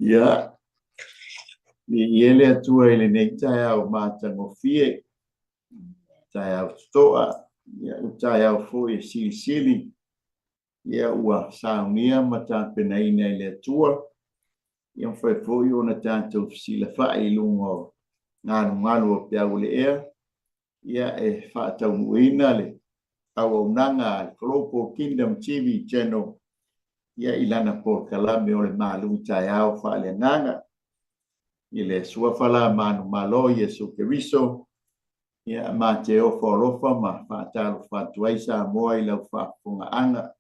Ia, viia le Atua i lenei taeao matagofie, taeao totoa, ia, o taeao foi e silisili, ia ua saunia ma tapenaina e le Atua, ia mafai foi ona tatou fesilafai i luga o galugalu o peau o le ea, ia e faataunuuina le auaunaga a le Global Kingdom TV Channel ia i lana polokalame o le Malu Taeao Faaleagaga i le Suafa la manumalo Iesu Keriso. Ia ma te ofo alofa ma faatalofa atu ai Samoa i lau faafofogaaga,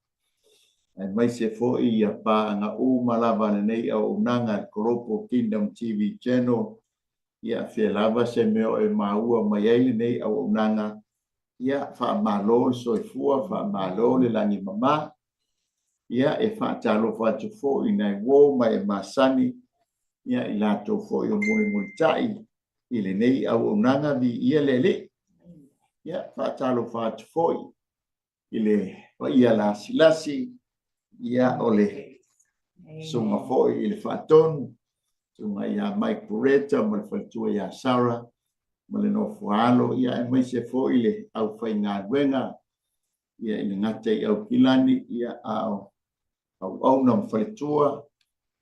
aemaise foi ia paaga uma lava a lenei auaunaga a le Global Kingdom TV Channel. Ia fea lava se mea o e maua mai ai lenei auaunaga, ia faamalo le soifua, faamalo le lagi mama. Ia e faatalofa atu foi i nai uo ma e masani, ia i latou foi o mulimulitai i lenei auaunaga, viia le Alii. Ia faatalofa atu foi i le paia lasilasi, ia o le susuga foi i le Faatonu, susuga ia Mike Bureta ma le faletua ia Sarah ma le nofoaalo, ia aemaise foi le aufaigaluega ia i le gata i Aukilani, ia a o auauna ma faletua,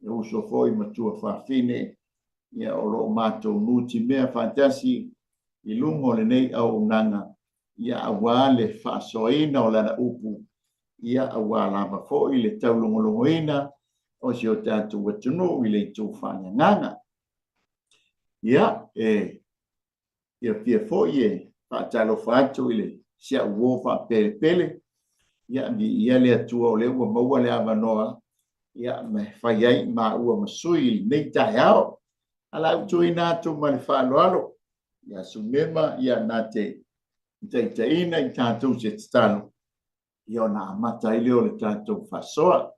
e uso foi ma tuafafine, ia o lo o matou nutimea faatasi i luga o lenei auaunaga, ia aua le faasoaina o lana upu, ia aua lava foi le taulogologoina o si o tatou atunuu i le itu faaleagaga. Ia, e fiafia foi e faatalofa atu i le si au uo faapelepele, ia viia le Atua o lea ua maua le avanoa ia ma fai ai maua ma sui i lenei taeao. A la u tuuina atu ma le faaaloalo ia Sumema ia na te taitaiina i tatou se tatalo, ia ona amata ai lea o le tatou faasoa.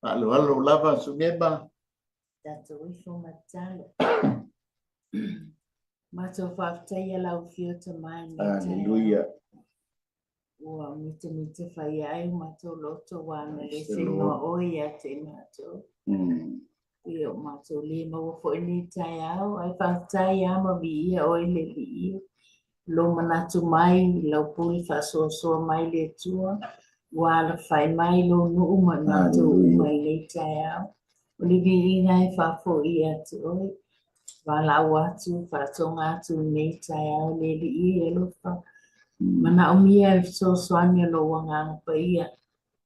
Faaaloalo lava Sumema. Tatou ifo ma tatalo. Matou faafetai lau Afio Tama i lenei taeao. Aleluia. Ua mitamita faia ai o matou loto ua agalese noa oe ia te i matou. Ia o matou le maua foi lenei taeao, ae faafetai lava ma viia oe le Alii. Lou manatu mai, lau pule faasoasoa mai le Atua, ua alafai mai lou nuu ma i matou uma i lenei taeao. O le viiga e faafoi ia te oe. Valaau atu, faatoga atu i lenei taeao le Alii e alofa. Manaomia le fesoasoani o lou Agaga Paia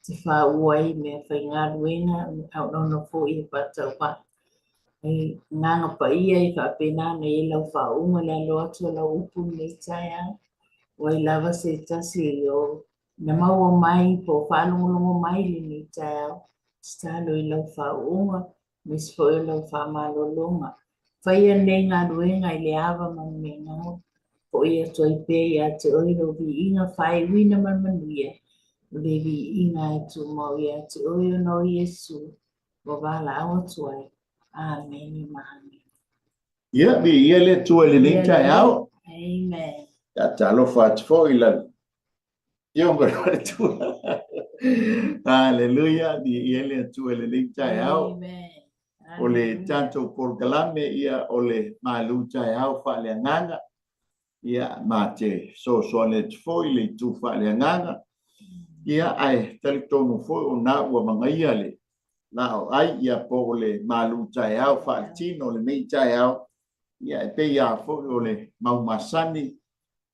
te faauu ai meafaigaluega auauna foi e faatauvaa. Ai Agaga Paia e faapena ona i ai lau faauuga i le alo atu o lau upu i lenei taeao. O ai lava se tasi o na maua mai po o faalogologo mai i lenei taeao, tatalo i lau faauuga, aemaise foi o lau faamalologa. Faia lenei galuega i le ava ma le mea foi atu ai pea ia te oe lou viiga faaiuina ma le manuia, o le viiga e tumau ia te oe ona o Iesu ua valaau atu ai. Amene ma amene. Ia, viia le Atua i lenei taeao. Amen. Ia talofa atu foi i lau Afioga i le Faletua. Haleluia, viia le Atua i lenei taeao. Amen. O le tatou polokalame ia o le malu taeao faaleagaga. Ia ma te fesoasoani atu foi i le itu faaleagaga. Ia ae talitonu foi o na ua magaia le laoai ia po o le malu taeao faaletino lenei taeao. Ia e pei lava foi o le mau masani,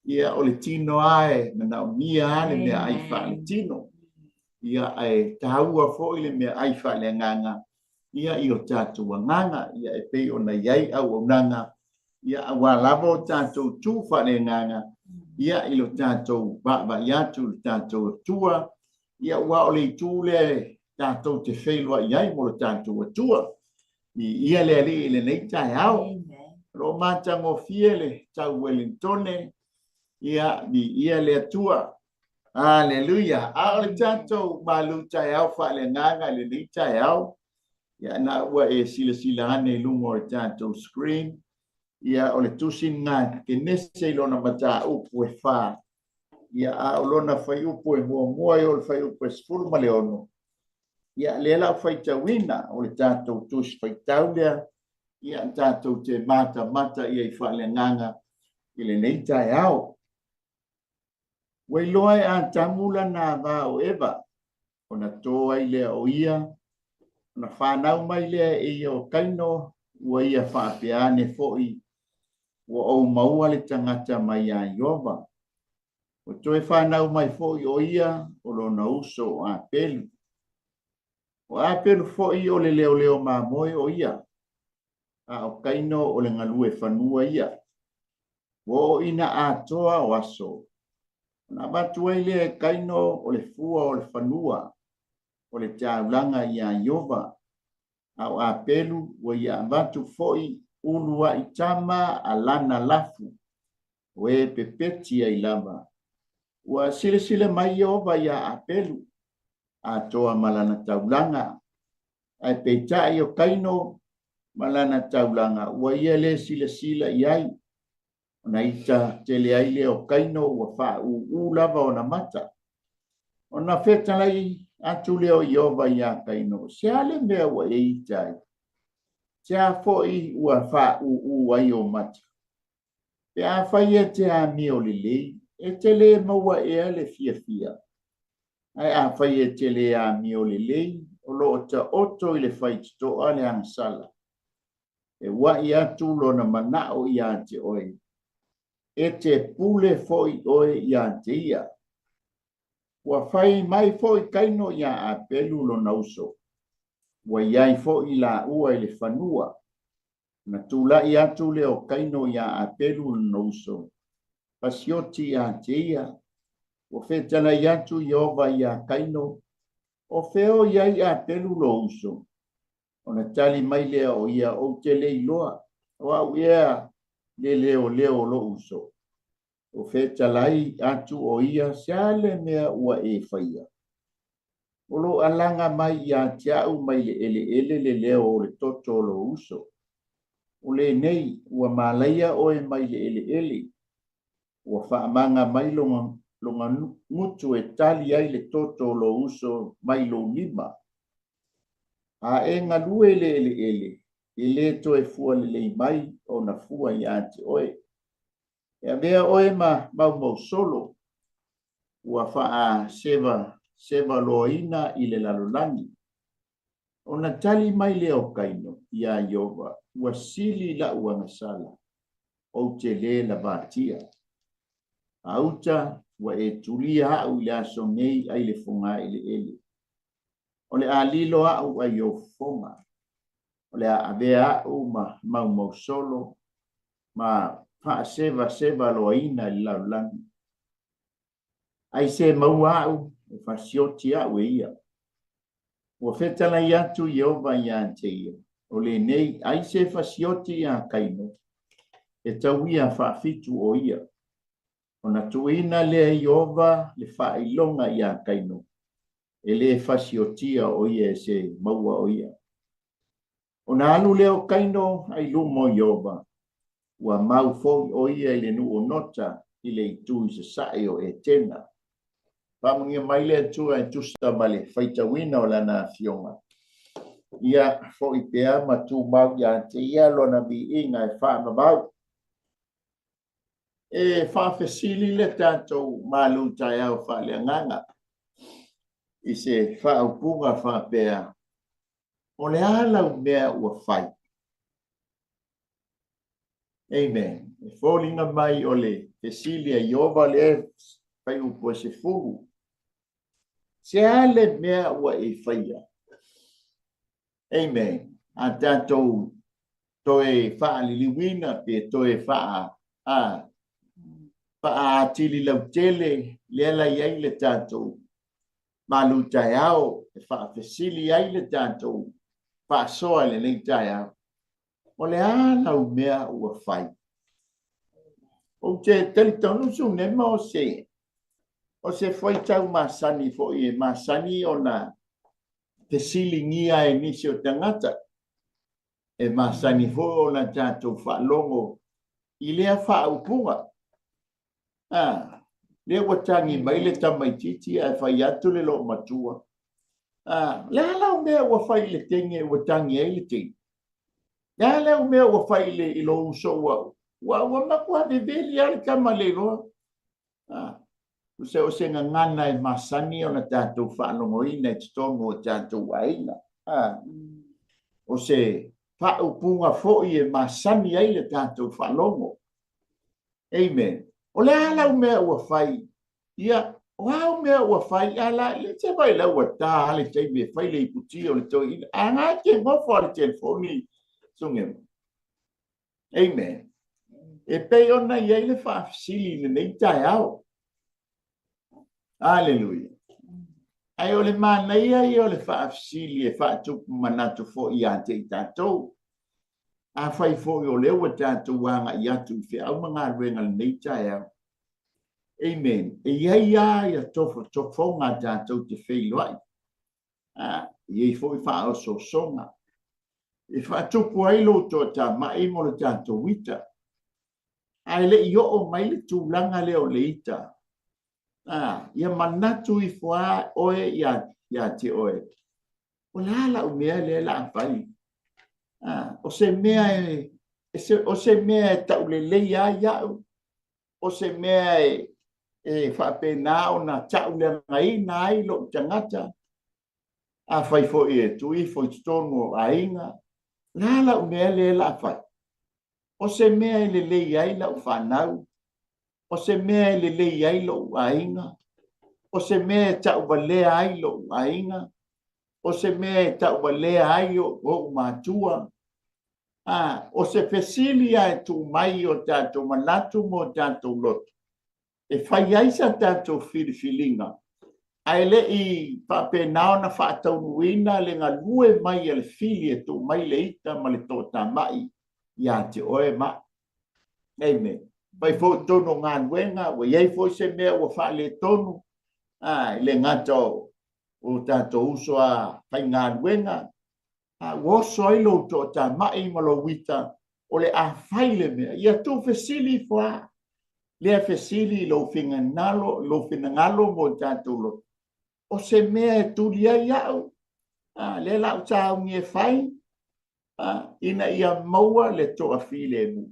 ia o le tino lava e manaomia lava le meaai faaletino. Ia ae taua foi le meaai faaleagaga ia i o tatou agaga, ia e pei ona i ai auaunaga ia aua lava o tatou tu faaleagaga ia i lo tatou vaavaai atu i lo tatou Atua, ia aua o le itu lea tatou te feiloai ai mo lo tatou Atua. Viia le Alii i lenei taeao. O lo o matagofie le tau Welintone, ia viia le Atua. Aleluia. A o le tatou malu taeao faaleagaga i lenei taeao, ia na ua e silasila ane i luga o le tatou screen, ia o le tusi lena Kenese i lona mataupu e 4, ia a o lona fuaiupu e muamua i o le fuaiupu e 16, Ia, lea la ua faitauina, o le tatou tusi faitau lea, ia tatou te matamata i ai faaleagaga i lenei taeao. Ua iloa e Atamu lana ava o Eva, ona to ai lea o ia, ona fanau mai lea e ia o Kaino, ua ia faapea ane foi, Ua ou maua le tagata mai iā Ieova. Ua toe fanau mai foi o ia o lona uso o Apelu. O Apelu foi o le leoleo mamoe o ia, a o Kaino o le galue fanua ia. Ua oo ina atoa o aso, ona avatu ai lea e Kaino o le fua o le fanua o le taulaga iā Ieova, a o Apelu ua ia avatu foi uluai tama a lana lafu, o e pepeti ai lava. Ua silasila mai Ieova iā Apelu, atoa ma lana taulaga, ae peitai o Kaino ma lana taulaga ua ia lē silasila i ai. Ona ita tele ai lea o Kaino ua faaūū lava ona mata. Ona fetalai atu lea o Ieova iā Kaino, Se a le mea ua e ita ai? Se a foi ua faaūū ai ou mata? Pe afai e te amio lelei, e te lē maua ea le fiafia. Ae afai e te lē amio lelei, o lo o taoto i le faitotoa le agasala. E uaʻi atu lona manaʻo iā te oe, e te pule foi oe iā te ia. Ua fai mai foi Kaino iā Apelu lona uso, ua i ai foi lāua i le fanua. Ona tulai atu lea o Kaino iā Apelu lona uso, fasioti iā te ia. Ua fetalai atu Ieova iā Kaino, O fea o i ai Apelu lou uso? Ona tali mai lea o ia, Ou te le iloa, o au ea le leoleo o lou uso? Ua fetalai atu o ia, Se a le mea ua e faia? O lo o alaga mai ia te au mai le eleele le leo o le toto o lou uso. O lenei, ua malaia oe mai le eleele. Ua faamaga mai lona gutu e tali ai le toto o lou uso mai lou lima. A e galue i le eleele, e le toe fua lelei mai ona fua ia te oe. E avea oe ma maumausolo, ua faasevasevaloaina i le lalolagi. Ona tali mai lea o Kaino iā Ieova, Ua sili lau agasala, ou te lē lavatia. A uta, ua e tulia au i le aso nei ai le fogaeleele. O le a lilo au ai ou fofoga. O le a avea au ma maumausolo ma faasevasevaloaina i le lalolagi. Ai se maua au, e fasioti au e ia. Ua fetalai atu Ieova iā te ia, o lenei, ai se fasioti iā Kaino, e tau ia faafitu o ia. Ona tuuina lea e Ieova le faailoga iā Kaino, e lē fasiotia o ia e se maua o ia. Ona alu lea o Kaino ai luma o Ieova, ua mau foi o ia i le nuu o Nota i le itu i sasae o Etena. Faamanuia mai le Atua e tusa ma le faitauina o Lana Afioga. Ia foi pea ma tumau ia te Ia Lona viiga e faavavau. E faafesili le tatou malu taeao faaleagaga i se faaupuga faapea, O le a lau mea ua fai? Amen. E foliga mai o le fesili a Ieova lea fuaiupu e 10. Se a le mea ua e faia? Amen. A tatou toe faaliliuina pe toe faa a faaatili lautele lea la i ai le tatou malu taeao e faafesili ai le tatou faasoa i lenei taeao. O le a lau mea ua fai? Ou te talitonu Sunema o se o se fuaitau masani foi e masani ona fesiligia e nisi o tagata. E masani foi ona tatou faalogo i lea faaupuga. A, lea ua tagi mai le tamaitiiti ae fai atu le loomatua. A, le a lau mea ua fai i le teine ua tagi ai le teine? Le a lau mea ua fai i le i lou uso ua ua ua matua veveli lava le tama le iloa. A, tusa o se gagana e masani ona tatou faalogoina i totonu o tatou aiga. A, o se faaupuga foi e masani ai le tatou faalogo. Amen. O le a lau mea ua fai? Ia, o au mea ua fai, a la, le se vai la ua ta le taimi e fai le iputi o le toeaina. A nga te nofo a le telefoni suge. Amen. E pei ona i ai le faafesili i lenei taeao. Aleluia. Ae o le manaia ia o le faafesili e faatupu manatu foi ia te i tatou. Afai foi o lea ua tatou agai atu i feau ma galuega i lenei taeao. Amen. E i ai lava ia tofotofoga tatou te feiloai. A, e i ai foi faaosoosoga. E faatupu ai lou toatamai mo le tatou ita. Ae le i oo mai le tulaga lea o le ita, a, ia manatu ifo lava oe ia, ia te oe, o le a lau mea lea la a fai? A, o se mea e, o se mea e taulelei ai iaʻu, o se mea e, e faapena ona tauleagaina ai lou tagata, afai foi e tuu ifo i totonu o aiga, o le a lau mea lea la a fai? O se mea e lelei ai lau fanau, o se mea e lelei ai lou aiga, o se mea e tauvalea ai lou aiga, o se mea e tauvalea ai ou matua. A, o se fesili lava e tuu mai i o tatou manatu ma o tatou loto e fai ai sa tatou filifiliga, ae le i faapena ona faataunuuina le galue mai a le fili e tuu mai le ita ma le toatamai ia te oe ma au. Amen. Fai foi i totonu o galuega, ua i ai foi se mea ua faaletonu, a, e le gata o, o tatou uso a faigaluega, a ua oso ai lou toatamai ma lou ita, o le a fai le mea. Ia tuufesili ifo lava lea fesili i lou finagalo, lou finagalo mo tatou loto. O se mea e tuli ai au, a, lea la ou sauni e fai, a, ina ia maua le toafilemu.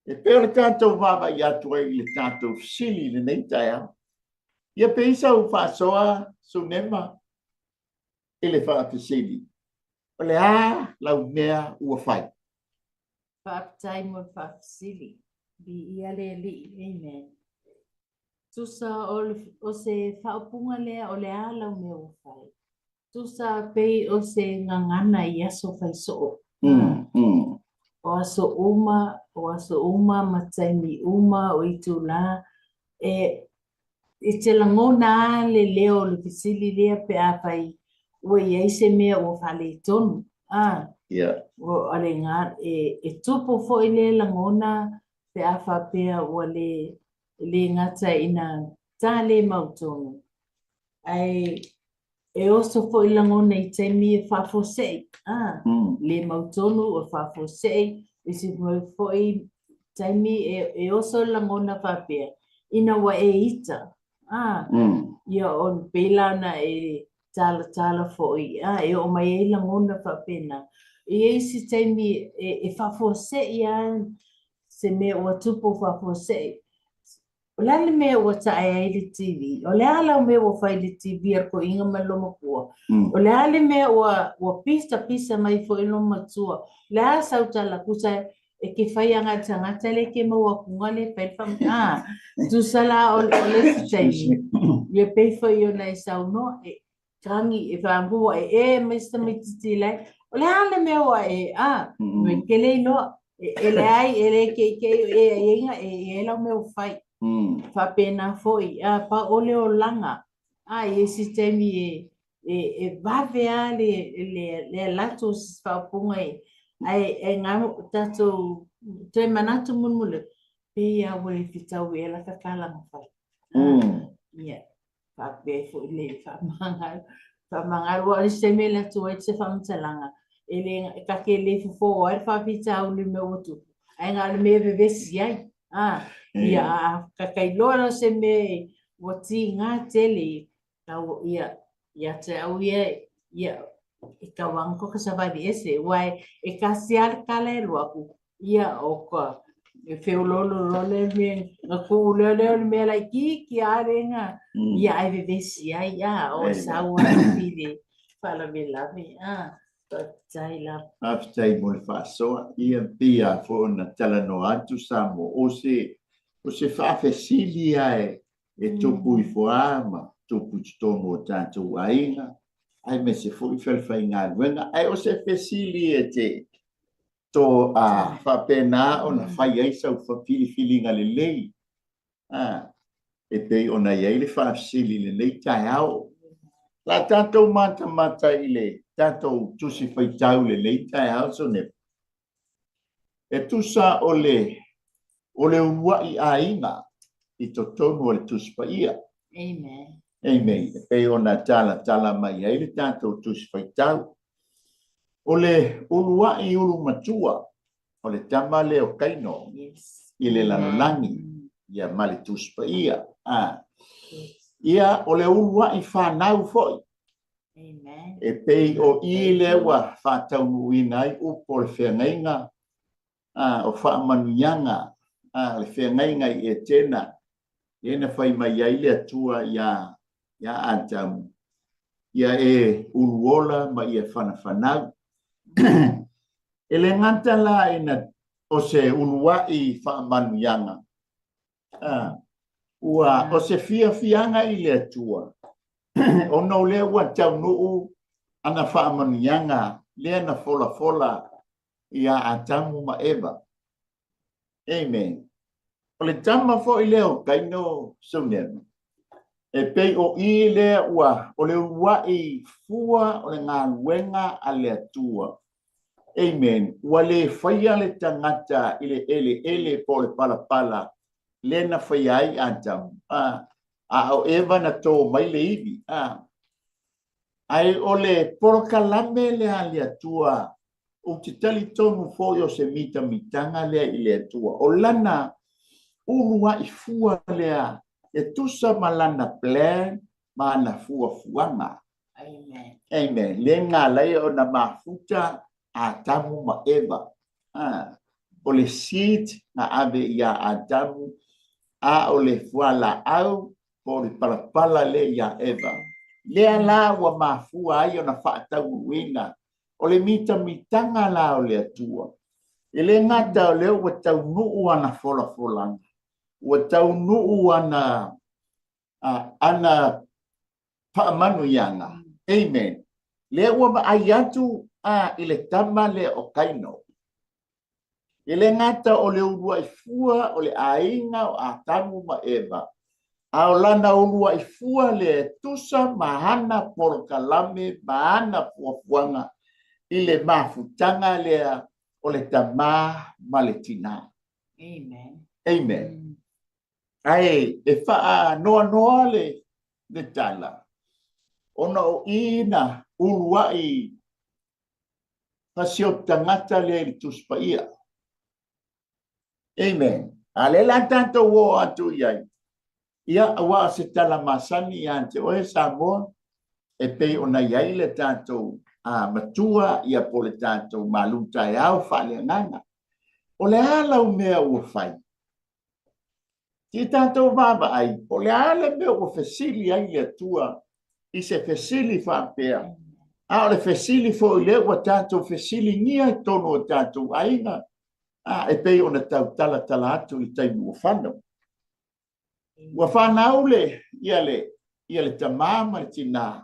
E pei o le tatou vaavaai atu ai i le tatou fesili i lenei taeao. Ia pei sau faasoa Sunema i le faafesili, O le a lau mea ua fai? Faafetai mo le faafesili. Viia le Alii. Amen. Tusa o, le, o se faaupuga lea o le a lau mea ua fai? Tusa pei o se gagana i aso fai soo. O aso uma, o aso uma ma taimi uma o itulā e E te lagona lava le leo o le fesili lea pe afai ua i ai se mea ua faaletonu, a? Yeah. Ua le ga, e, e tupu foi lea lagona pe a faapea ua le, e le gata ina ta le mautonu, ae E oso foi lagona i taimi e faafuasei, a, le mautonu o faafuasei, isi foi taimi e, e oso lagona faapea, ina ua e ita, a, ia o pei la ona e talatala foi, a, e oo mai ai lagona faapena. E i ai isi taimi e, e faafuasei lava se mea ua tupu faafuasei. O le a le mea ua tae ai le TV? O le a lau mea ua fai i le TV a le toeaina ma le loomatua? O le a le mea ua, ua pisapisa mai foi le loomatua? O le a sau tala tusa e ke fai agai i le tagata lea e ke maua atuga lea e fai le faamatalaga. Ah, tusa la o, o le isi taimi, ia pei foi ona e saunoa, e, Tagi e whaangua e e mai se tamaitiiti lai. O le a le mea ua e a, me ke le iloa. E, e leai, e le keikei o e ai inga, e i ai lau mea ua fai. Faapena foi, a, pau o le olaga. A, i isi taimi e, e, e vave a le, le, le alu atu o se faaupuga e, ae, e ngā tatou toe manatu mulimuli, pei a ua le fetau ea la ka kalanga fai. Ia. Faapea ai foi le faamagalo, faamagalo aua o le isi taimi e alu atu ai se faamatalaga, e le, ta te le fofo ai le faafitauli i le mea ua tupu, ae na o le mea e vevesi ai. A, ia, a ta iloa la o se mea ua tiga tele, tau, ia, Ia te au ia, ia, e tauanga ko ka savali ese, ua e, e kasi a le kala e lua ku, ia o ka, e feololo loa le mea, na kuu lea lea o le mea laitiiti a le nga, ia ai vevesi ai, a, o sau a pili faalavelave, a, faafetai lava. Faafetai mo le faasoa. Ia pei lava foi ona talanoa atu Samoa, o se, o se faafesili lava e, e tupu ifo lava ma tupu i totonu o tatou aiga, aemaise foi falefaigaluega. Ae o se fesili e te to a faapena ona fai ai sau filifiliga lelei, a, e pei ona i ai le faafesili i lenei taeao. La tatou matamata i le tatou Tusi Faitau i lenei taeao, Sonep, e tusa o le o le uluai aiga i totonu o le Tusi Paia. Amen. Amen. E pei ona talatala mai ai le tatou Tusi Faitau. O le uluai ulu matua o le tama lea o Kaino yes. i le lalolagi ia ma le Tusi Paia. A. Ia, o le uluai fanau foi. Amen. E pei o i lea ua faataunuuina ai upu o le feagaiga a, o faamanuiaga a, le feagaiga i Etena, lea na fai mai ai le Atua iā, iā Atamu, ia e uluola ma ia fanafanau. E le gata la ina o se uluai faamanuiaga, a, ua o se fiafiaga i le Atua, ona o lea ua taunuu ana faamanuiaga lea na folafola iā Atamu ma Eva. Amen. O le tama foi lea o Kaino Sunema, e pei o i lea ua o le uluai fua o le galuega a le Atua. Amen. Ua le faia le tagata i le eleele po o le palapala lea na faia ai Atamu, a, a o Eva na tō mai le ivi. A, ae o le polokalame lea a le Atua Ou te talitonu foi o se mitamitaga lea i le Atua. O lana uluai fua lea e tusa ma lana plan ma ana fuafuaga. Amen. Amen. Le na ala ai ona mafuta Atamu ma Eva. Ah, o le seed na ave iā Atamu, a o le fualaau po o le palapala lea iā Eva. Lea la ua mafua ai ona faataunuuina O le mitamitaga la o le Atua, e le gata o lea ua taunuu ana folafolaga, ua taunuu ana, ana faamanuiaga. Amen. Lea ua vaai atu a i le tama lea o Kaino. E le gata o le uluai fua o le aiga o Atamu ma Eva, a o lana uluai fua lea e tusa ma ana polokalame ma ana fuafuaga i le mafutaga lea o le tamā ma le tinā. Amen. Amen. Ae e faanoanoa le, le tala, ona o i na uluai Fasioti tagata lea i le Tusi Paia. Amen. A lea la tatou oo atu i ai, ia, aua o se tala masani ia te oe Samoa, e pei ona i ai le tatou a, matua ia po o le tatou malu taeao faaleagaga. O le a lau mea ua fai? I tatou vaavaai, po o le a le mea ua fesili ai le Atua i se fesili faapea, a o le fesili foi lea ua tatou fesiligia i totonu o tatou aiga, a, e pei ona tau talatala atu i le taimi ua fano. Ua fanau le, ia le, ia le tamā ma le tinā,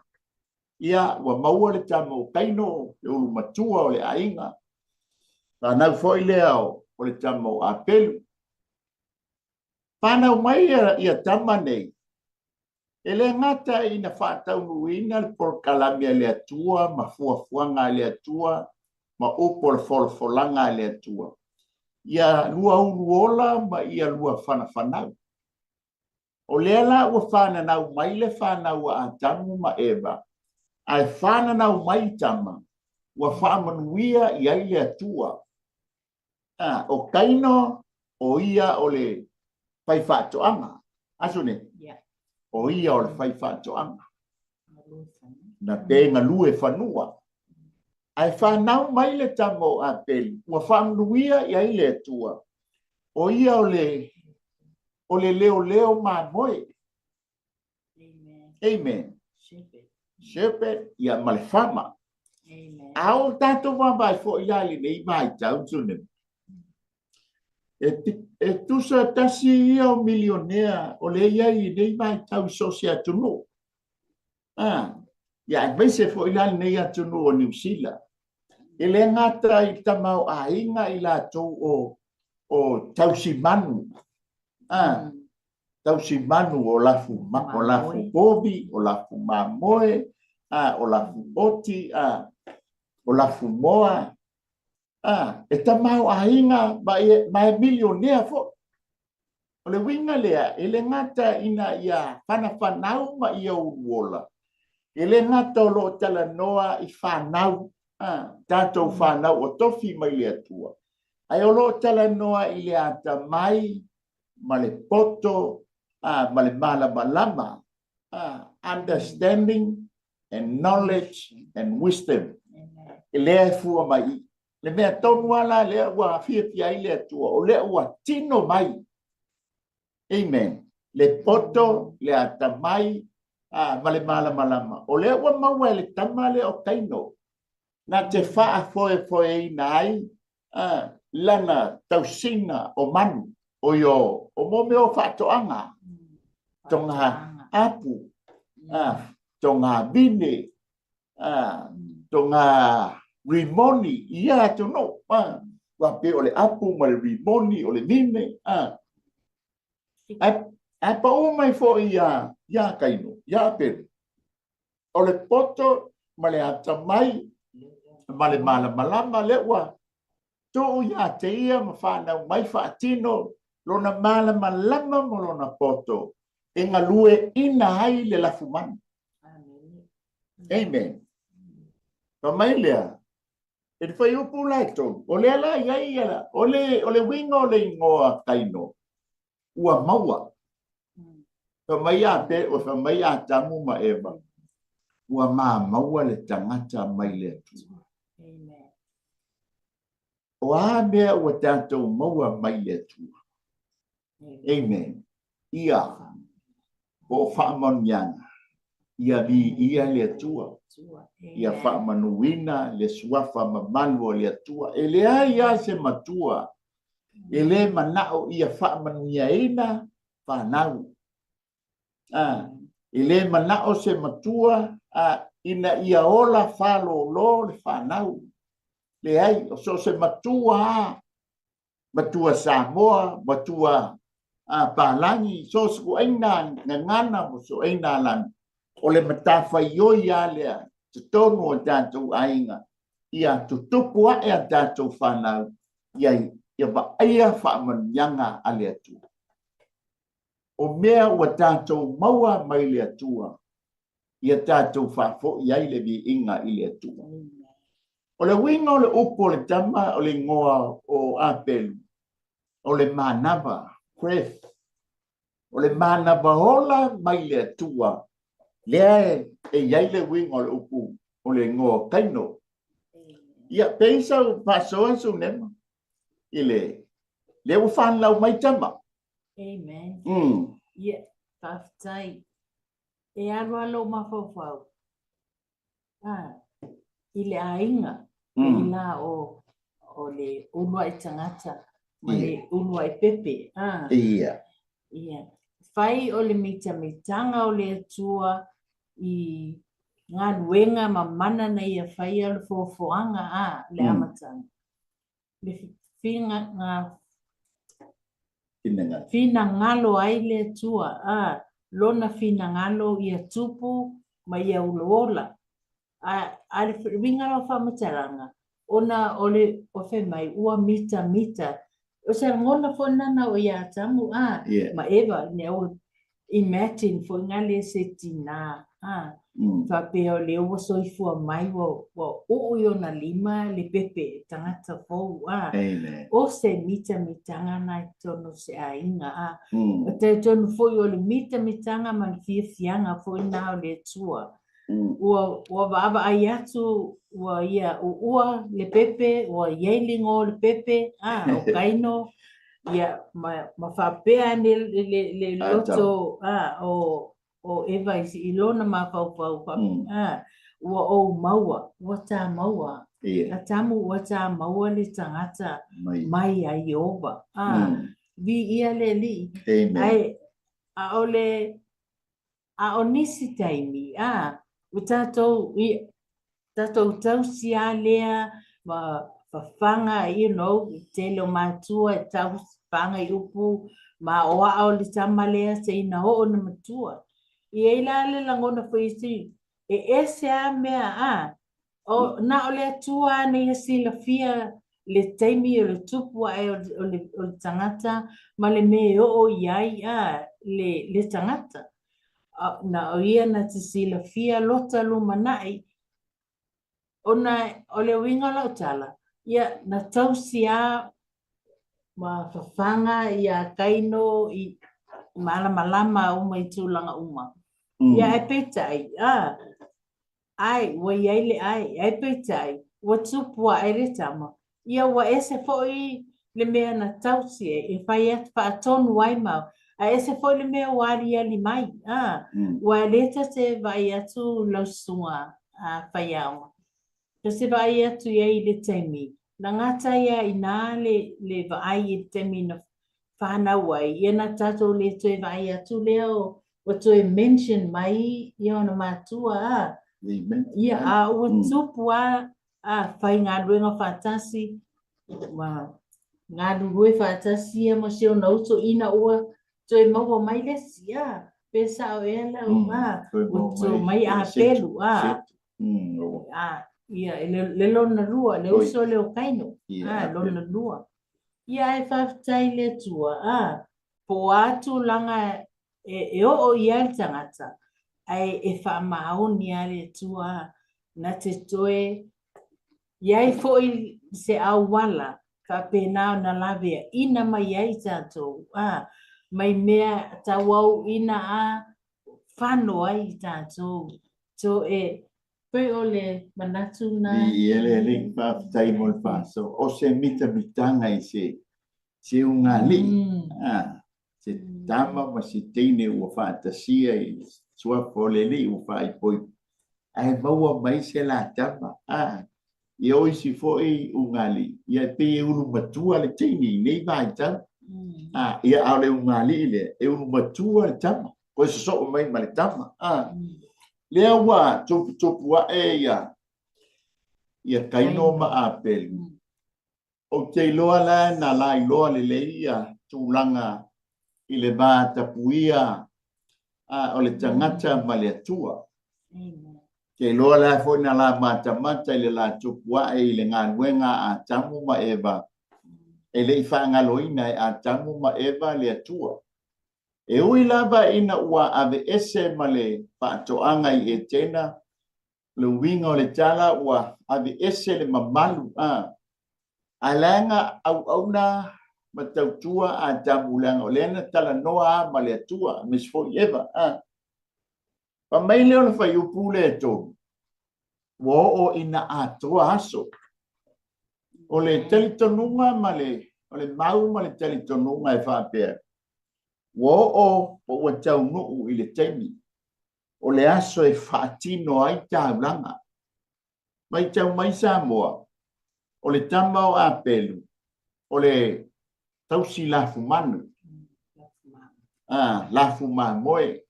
ia ua maua le tama o Kaino, le ulu matua o le aiga, fanau foi lea o, o le tama o Apelu. Fanau mai ia, ia tama nei, e le gata ina faataunuuina le polokalame a le Atua ma fuafuaga a le Atua ma upu o le folafolaga a le Atua, ia lua uluola ma ia lua fanafanau. O lea la ua fananau mai le fanau a Atamu ma Eva, ae fananau mai tama, ua faamanuia i ai le Atua. A, o Kaino, o ia o le faifaatoaga. Aso ne? Yeah. O ia o le faifaatoaga. Na pe galue fanua. Ae fanau mai le tama o Apelu, ua faamanuia i ai le Atua, o ia o le, o le leoleo mamoe. Amen. Amen. Shepherd. Shepherd, ia ma le farmer. Amen. A o tatou vaavaai foi la i lenei vaitau, Tsunemi, e, e tusa tasi ia o milionea o lea i ai i lenei vaitau i so o se atunuu. Ah, ia aemaise foi la lenei atunuu o Niu Sila. E le gata i tamaoaiga i latou o, o tausimanu. Ah, tausimanu o lafu, ma, o lafu povi, o lafu mamoe, ah, o lafu oti, ah, o lafu moa. Ah, e tamaoaiga ma e, ma e milionea foi. O le uiga lea, e le gata ina ia fanafanau ma ia uluola, e le gata o lo o talanoa i fanau, a, tatou fanau o tofi mai le Atua, ae o lo o talanoa i le atamai ma le poto a, ma le malamalama, a, understanding and knowledge and wisdom. E lea e fua mai i. Le mea tonu lava la lea ua fiafia ai le Atua, o lea ua tino mai. Amen. Le poto, le atamai, a, ma le malamalama. O lea ua maua e le tama lea o Kaino, na te faafoefoeina ai a, lana tausiga o manu, o io, o mo mea o faatoaga, toga apu, a, toga vine, toga rimoni i ia atunuu, aua pei o le apu ma le rimoni o le vine, ae pau mai foi ia, ia Kaino, ia Apelu, o le poto ma le atamai ma le malamalama lea ua tuu ia te ia ma fanau mai faatino lona malamalama ma lona poto e galueaiina ai le lafumanu. Amen. Fai mai lea, i le fuaiupu la e 3, o lea la i ai ia, o le, o le uiga o le igoa Kaino, ua maua. Fai mai a pe, fai mai Atamu ma Eva, ua mamaua le tagata mai le Atua. Amen. O a mea ua tatou maua mai le Atua? Amen. Ia, po o faamanuiaga, ia viia le Atua, ia faamanuina le suafa mamalu o le Atua. E leai lava se matua e le manao ia faamanuiaina fanau. A, e le manao se matua a, ina ia ola faalōlō le fanau. Leai, o so o se matua lava matua Samoa, matua palagi, so o se ituaiga gagana ma so ituaiga alagi, o le matafaioi lava lea i totonu o tatou aiga, ia tutupu ae a tatou fanau, ia, ia vaaia faamanuiaga a le Atua. O mea ua tatou maua mai le Atua, ia tatou faafoi ai le viiga i le Atua. O le uiga o le upu o le tama o le igoa o Apelu, o le manava, breath, o le manava ola mai le Atua, lea e i ai le uiga o le upu o le igoa o Kaino. Ia, pei sau faasoa Sunema i le, lea ua fanau mai tama. Amen. Ia, faafetai. E alu lava lou mafaufau i le aiga, pei la o, o le uluai tagata ma le uluai pepe. Ia. Ia. Fai o le mitamitaga o le Atua i galuega ma mana na ia faia o le foafoaga a le amataga. Le finagalo ai le Atua, a, Lona finagalo ia tupu ma ia uluola. A, a le uiga la o faamatalaga, ona o le, o fai mai, ua mitamita. O se lagona foi lena na oo ia Atamu, a, ma Eva, ina ua imagine foi na le se tinā, a, faapea o lea ua soifua mai, ua, ua uu i ona lima le pepe tagata fou, a, o se mitamitaga na i totonu o se aiga, a, o talitonu foi o le mitamitaga ma le fiafiaga foi na o le Atua. Ua ua vaavaai atu ua ia uua le pepe, ua iai le igoa o le pepe, a, o Kaino, ia, ma, ma faapea ane le, le, le loto, a, o, o Eva i, i lona mafaufau, fa, a, ua ou maua, ua tā maua. Atamu ua tā maua le tagata mai, mai a Ieova. A, viia le Alii. Amen. Ae, ʻaʻole, A o nisi taimi, a, ua tatou, i, tatou tausi a lea ma fafaga, you know, i tele o matua e tausi faga i upu ma aoao le tama lea seia oo ina matua. E i ai la le lagona foi isi, e ese a mea, a, O, na o le Atua lava na ia silafia le taimi o le tupu ae o, o, le, o le tagata ma le mea e oo i ai a, le, le tagata. A, na o ia na te silafia lota lumanai, ona o le uiga o lau tala, ia, na tausi lava ma fafaga iā Kaino i malamalama uma i tulaga uma. Ia, ae peitai, a, ʻAe, ua i ai le ʻae, ae peitai, ua tupu aʻe le tama, ia ua ese foi le mea na tausi ai, e fai atu faatonu ai ma, ae ese foi le mea ua aliali mai, a, ua le ta te vaai atu lau susuga a faiaoga, ta te vaai atu i ai i le taimi, na gata ai lava i ina le, le vaai i le taimi na fanau ai, ia na tatou le toe vaai atu lea o ua toe mention mai ia ona matua a. Amen. Ia, a ua tupu a, a faigaluega faatasi, ma galulue faatasi ia ma si ona uso ina ua toe maua mai le isi, a, pe sao ea lau, a, ua toe mai Apelu, a, a, ia, le lona lua, le uso lea o Kaino, a, lona lua. Ia, ae faafetai i le Atua, a, po o a tulaga e, e oo i ai le tagata, ae e faamaoni lava le Atua, a, na te toe i ai foi se auala faapena ona laveaina mai ai tatou, a, mai mea tauauina a fano ai i tatou. So, e Pei o le manatu na. Viia le Alii, faafetai mo le faasoa. O se mitamitaga i se se ugali'i, a, se tama ma se teine ua faatasia i le suafa o le Alii ua faaipoipo, ae maua mai se la tama, a, ia o isi foi ugali'i, ia e pei e ulu matua le teine i nei vaitau, a, ia a o le ugali'i lea, e ulu matua le tama, toe sosoo mai ma le tama, a. Lea ua tuputupu ae ia ia Kaino ma Apelu. Ou te iloa la na lailoa lelei ia tulaga i le va tapuia o le tagata ma le Atua. Te iloa la foi na la matamata i le la tupu ae i le galuega a Atamu ma Eva, e le i faagaloina e Atamu ma Eva le Atua. E ui lava ina ua aveese ma le faatoaga i Etena, le uiga o le tala ua aveese le mamalu, a, ae leaga auauna ma tautua Atamu leaga o lea na talanoa a ma le Atua, aemaise foi Eva, a. Fai mai lea o le fuaiupu lea e 3, ua oo ina atoa aso. O le talitonuga ma le, o le mau ma le talitonuga e faapea, ua oo po ua taunuu i le taimi o le aso e faatino ai taulaga. Matau mai Samoa, o le tama o Apelu, o le tausi lafumanu, a, lafu mamoe.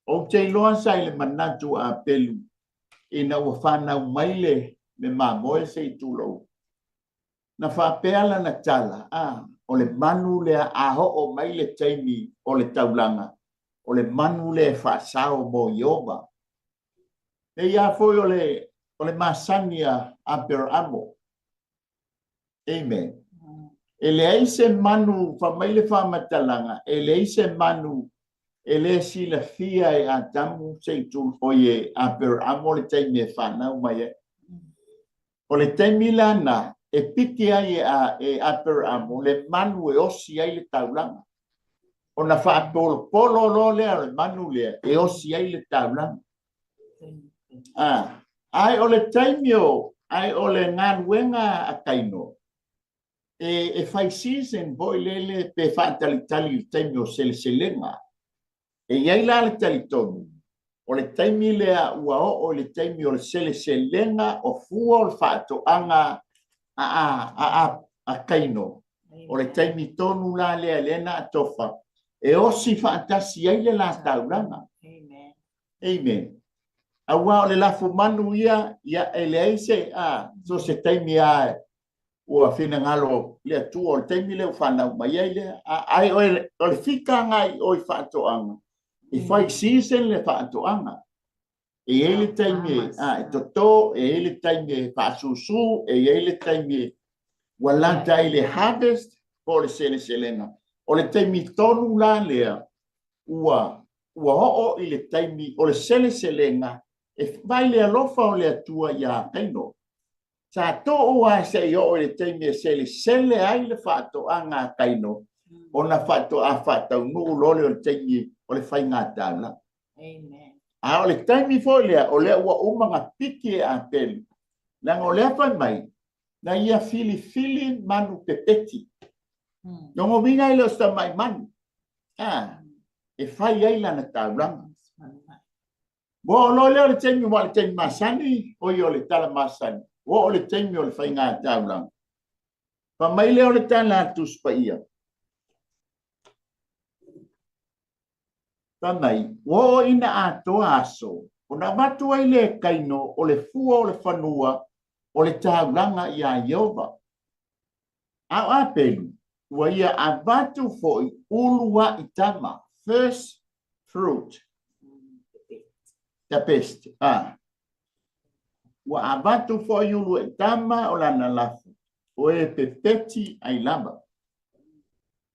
Ou te iloa sa i le manatu a Apelu ina ua fanau mai le, le mamoe se i tulou. Na faapea lana tala, a, o le manu lea a oo mai le taimi o le taulaga, o le manu lea e faasao mo Ieova. E ia foi o le, o le masani a Aperaamo. Amen. E leai se manu, fai mai le faamatalaga, e leai se manu e le silafia e Atamu se i tu, oi e Aperaamo le taimi e fanau mai ai. O le taimi lana e piki ai e, a, e Aperaamo le manu e osi ai le taulaga. Ona faapolopolo loa lea o le manu lea e osi ai le taulaga. A, ae o le taimi o, ae o le galuega a Kaino, e fai season foi lele pe faatalitali i le taimi o seleselega. E i ai la le talitonu, o le taimi lea ua oo i le taimi o le seleselega o fua o le faatoaga a Kaino. O le taimi tonu la lea lea na atofa e osi faatasi ai le la taulaga. Amen. Aua o le lafumanu ia, ia e leai se, a, so se taimi a ua finagalo le Atua o le taimi lea ua fanau mai ai lea. Ae o le fika agai i o i faatoaga, e fai season le faatoaga. E i ai le taimi e toto, e i ai le taimi e faasusu, e i ai le taimi ua lata ai le harvest po o le seleselega. O le taimi tonu la lea ua oo i le taimi o le seleselega e vai le alofa o le Atua iā Kaino. Sa tuu lava se i oo i le taimi e selesele ai le faatoaga a Kaino, ona faatoa faataunuu loa lea o le taimi o le faiga taulaga. A o le taimi foi lea, o lea ua uma ona piki e Apelu, leaga o lea fai mai, na ia filifili manu pepeti. Lona uiga e le o se tamai manu, e fai ai lana taulaga. Ua oo loa lea o le taimi, aua o le taimi masani, oi o le tala masani, ua oo le taimi o le faiga taulaga. Fai mai lea o le tala a le Tusi Paia, fai mai, ua oo ina atoa aso, ona avatu ai lea e Kaino o le fua o le fanua o le taulaga iā Ieova. A o Apelu, ua ia avatu foi uluai tama, first fruit, the best, a. Ua avatu foi uluai tama o lana lafo, o e pepeti ai lava.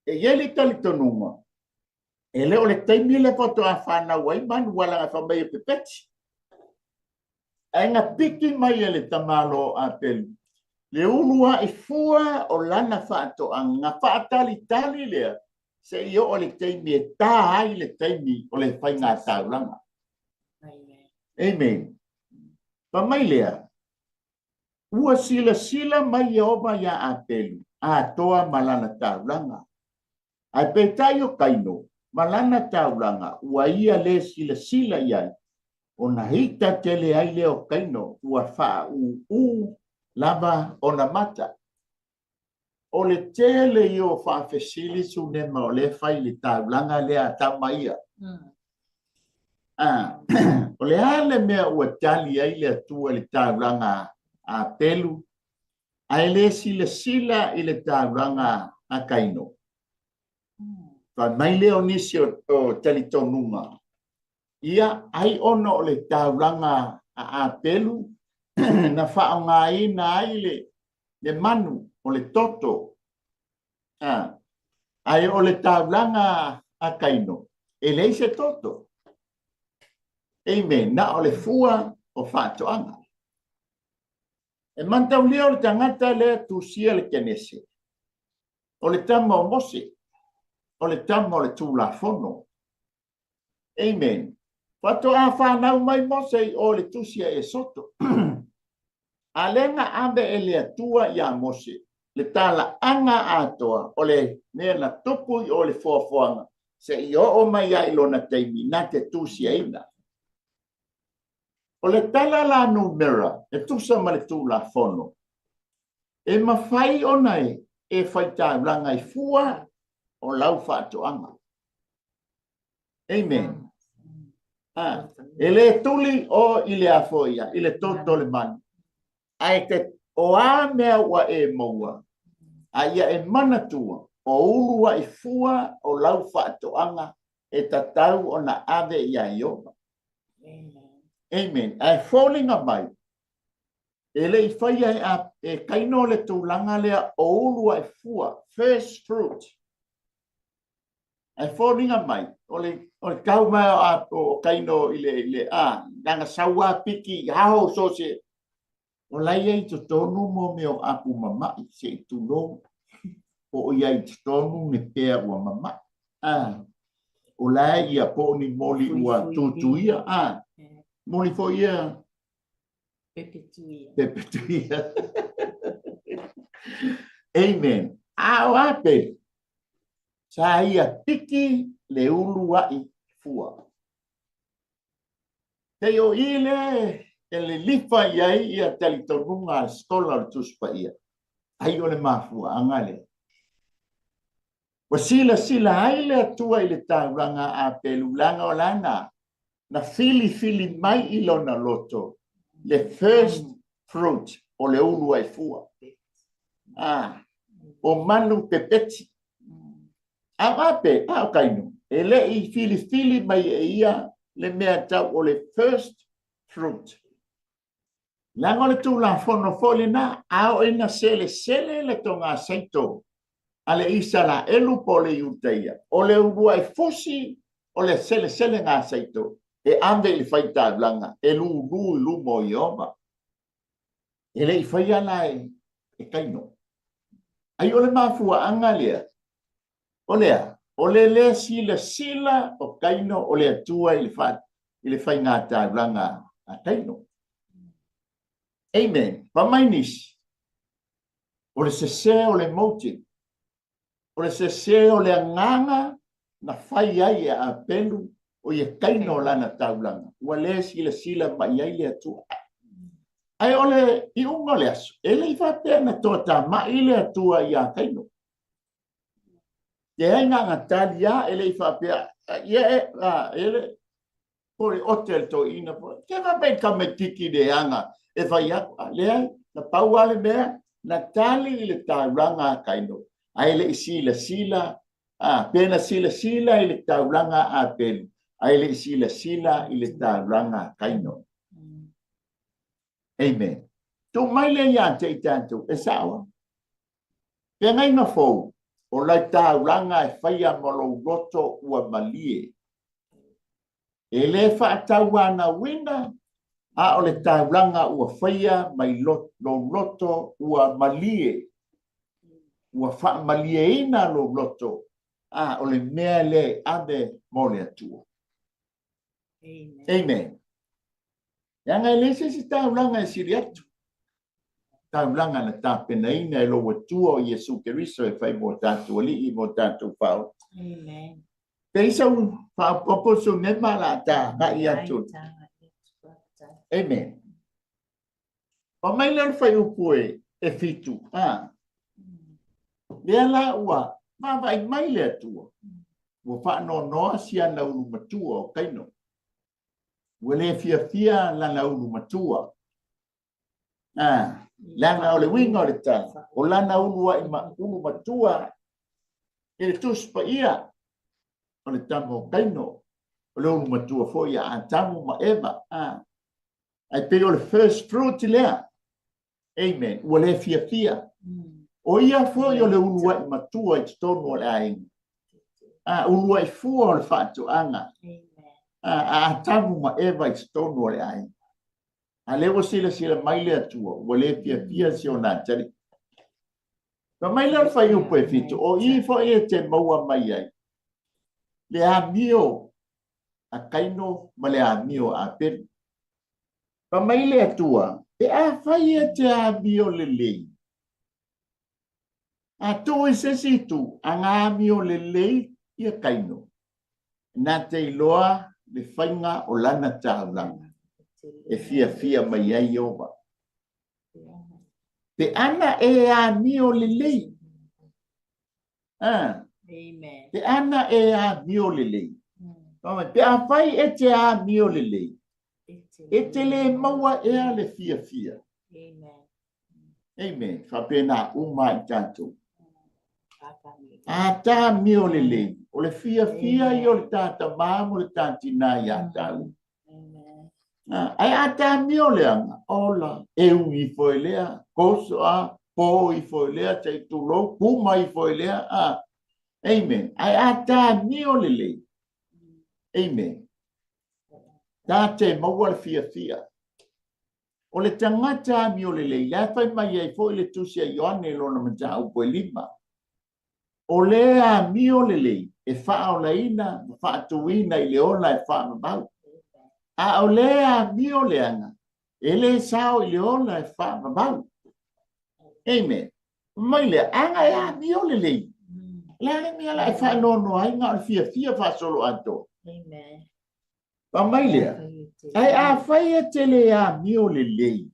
E i ai le talitonuga, e le o le taimi lea faatoa fanau ai manu aua leaga fai mai e pepeti. Ae na piki mai e le tamaloa o Apelu le uluai fua o lana faatoaga, na faatalitali lea se i oo i le taimi e ta ai le taimi o le faiga taulaga. Amen. Fai mai lea, ua silasila mai Ieova iā Apelu atoa ma lana taulaga. Ae peitai o Kaino ma lana taulaga ua ia lē silasila i ai, ona ita tele ai lea o Kaino ua faaūū lava ona mata. O le tele ia o faafesili Sunema o lea e fai i le taulaga lea a tama ia. O le a le mea ua tali ai le Atua i le taulaga a Apelu ae le silasila i le taulaga a Kaino? Fai mai lea o nisi o talitonuga, ia, ai ona o le taulaga a Apelu na faaaogaina ai le manu o le toto, ae o le taulaga a Kaino, e leai se toto. Amen. Na o le fua o faatoaga. E manataulia o le tagata lea tusia le Kenese, o le tama o Mose, o le tama o le Tulafono. Amen. Faatoa fanau mai Mose i o le tusi a Esoto. A lea na ave e le Atua iā Mose le talaaga atoa o le mea na tupu i o le foafoaga se i oo mai ai i lona taimi na te tusiaina. O le tala la numera e tusa ma le Tulafono, e mafai ona e faitaulaga i fua o lau faatoaga. Amen. E le tuli o i le afo ia, i le toto o le manu. Ae te, o a mea ua e maua, a ia e manatua, o uluai fua o lau faatoaga e tatau ona ave iā Ieova. Amen. Ae foliga mai, e le i faia e, a, e Kaino le tulaga lea o uluai fua, first fruit. Ae foliga mai, o le, o le tau mai o, a, o Kaino i le, i le, a, lana sau a piki, hao so se, O la e i ai i totonu mo mea o apu mama'i, se i tulou, po o i ai i totonu ni pea ua mama'i, a, o la e ia po o ni moli ua tutuia, a, moli foi ia. Pepetuia. Pepetuia. Amen. A o Apelu, sa ia piki le uluai fua. Pei o i lea e lilifa i ai ia talitonuga a le Sekola o le Tusi Paia, ai o le mafuaaga lea. Ua silasila ai le Atua i le taulaga a Apelu, leaga o lana na filifili mai i lona loto le first fruit o le uluai fua. Ah, o manu pepeti. A o Ape, a o Kaino, e le i filifili mai e ia le mea tau o le first fruit. Leaga o le Tulafono foi lena, a oo ina selesele le togasaito a le Isaraelu po o le Iutaia, o le uluai fusi o le selesele gasaito e ave i le faitaulaga e lūlū i luma o Ieova. E le i faia la e Kaino. Ai o le mafuaaga lea, o le a? O le lē silasila o Kaino o le Atua i le, fa, i le faigataulaga a Kaino. Amen. Fai mai nisi, o le sesē o le motive, o le sesē o le agaga na fai ai e Apelu o ia Kaino lana taulaga, ua lē silasila mai i ai le Atua. Ae o le iuga o le aso, e le i faapea na toatama'i le Atua iā Kaino. Leai na ona tali lava, e le i faapea, ia e, e le, po o le ote a le toeaina po, ke faapea i tamaititi leaga e fai atu, a leai, na pau lava le mea, na tali i le taulaga a Kaino, ae le i silasila, a, pe na silasila i le taulaga a Apelu, ae le i silasila i le taulaga a Kaino. Amen. Tuu mai lea ia te i tatou, e sao a. Feagaiga fou, o lau taulaga e faia ma lou loto ua malie. E le faatauanauina, a o le taulaga ua faia mai lou loto ua malie. Ua faamalieina lou loto, a o le mea lea e ave mo le Atua. Amen. Amen. Leaga e leai se isi taulaga e sili atu. Taulaga na tapenaina e lou Atua o Iesu Keriso e fai mo tatou alii mo tatou faaola. Amen. Pe sau faaopoopo su mema la ta agai atu. Amen. Fai mai lea o le fuaiupu e 7, a. Lea la ua vaavaai mai le Atua, ua faanoanoa si ana ulu matua o Kaino. Ua le fiafia lana ulu matua. A, leaga o le uiga o le tala, o lana uluai ma, ulu matua i le Tusi Paia o le tama o Kaino, o le ulu matua foi ia Atamu ma Eva. A, Ae pei o le first fruit lea. Amen. Ua le fiafia. O ia foi o le uluai matua i totonu o le aiga. A uluai fua o le faatoaga. A a Atamu ma Eva i totonu o le aiga. A lea ua silasila mai le Atua, ua le fiafia si ona atalii. Fai mai lea o le fuaiupu e 7, o i foi e te maua mai ai le amio a Kaino ma le amio a Apelu. Fai mai le Atua, pe afai e te amio lelei, a tuu i se isi itu, ana amio lelei ia Kaino, na te iloa le faiga o lana taulaga e fiafia mai ai Ieova. Pe ana e amio lelei, Ah. Amen. Pe ana e amio lelei. Pe afai e te amio lelei, e te le maua ea le fiafia. Amen. Amen. Faapena uma i tatou. A tāmio lelei, o le fiafia ia o le tā tamā mo le tā tinā iā tāua. Ae a tāmio leaga, ola, e ui ifo e lea, koso a, pō ifo e lea, sei tulou, kuma ifo e lea, a. Amen. Ae a tāmio lelei. Amen. Tā te maua le fiafia. O le tagata amio lelei, la e fai mai ai foi le Tusi a Ioane i lona mataupu e 5. O le amio lelei e faaolaina ma faatuina i le ola e faavavau. A o le amio leaga, E le sao i le ola e faavavau. Amen. Mai lea, a na e amio lelei. Le a le mea la e faanoanoa ai na o le fiafia faasoloatoa. Amen. Fai mai lea, ae afai e te le amio lelei,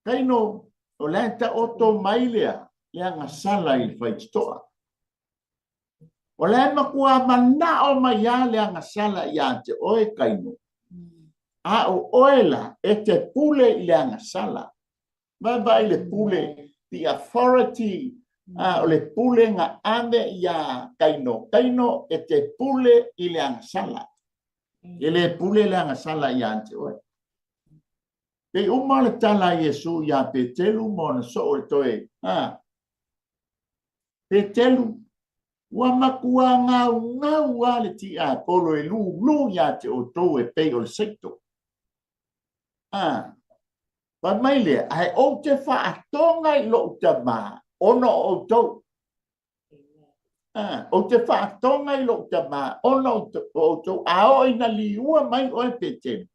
Kaino, o la e taoto mai lea le agasala i le faitotoa. O la e matua manao mai lava le agasala ia te oe, Kaino. A o oe la e te pule i le agasala. Vaavaai le pule, the authority, a o le pule na ave iā Kaino. Kaino e te pule i le agasala. E le pule le agasala ia te oe. Pei uma le tala a Iesu iā Petelu ma ona soo e toe, a. Petelu, ua matua gaugau lava le tiapolo e lūlū iā te outou e pei o le seito. A. Fai mai lea, ae ou te faatoga i lou Tama ona o outou. A, ou te faatoga i lou Tama ona o outou, a oo ina liua mai oe Petelu,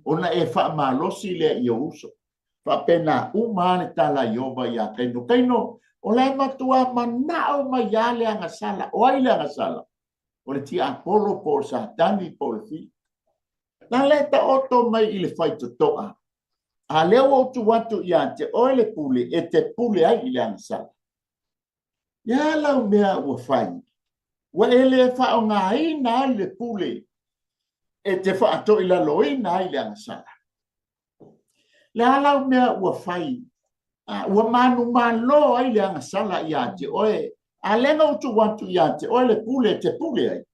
ona e faamalosi lea i ou uso. Faapena uma lava le tala a Ieova iā Kaino. Kaino, o la e matua manao mai lava le agasala. O ai le agasala? O le tiapolo po o le Satani po o le fili. La la e taoto mai i le faitotoa, a lea ua ou tuu atu ia te oe le pule e te pule ai i le agasala. Ia lau mea ua fai, ua e le faaaogaina ai le pule e te faatoilaloina ai le agasala. Le a lau mea ua fai, ua manumalo ai le agasala ia te oe, a lea na ou tuu atu ia te oe le pule e te pule ai.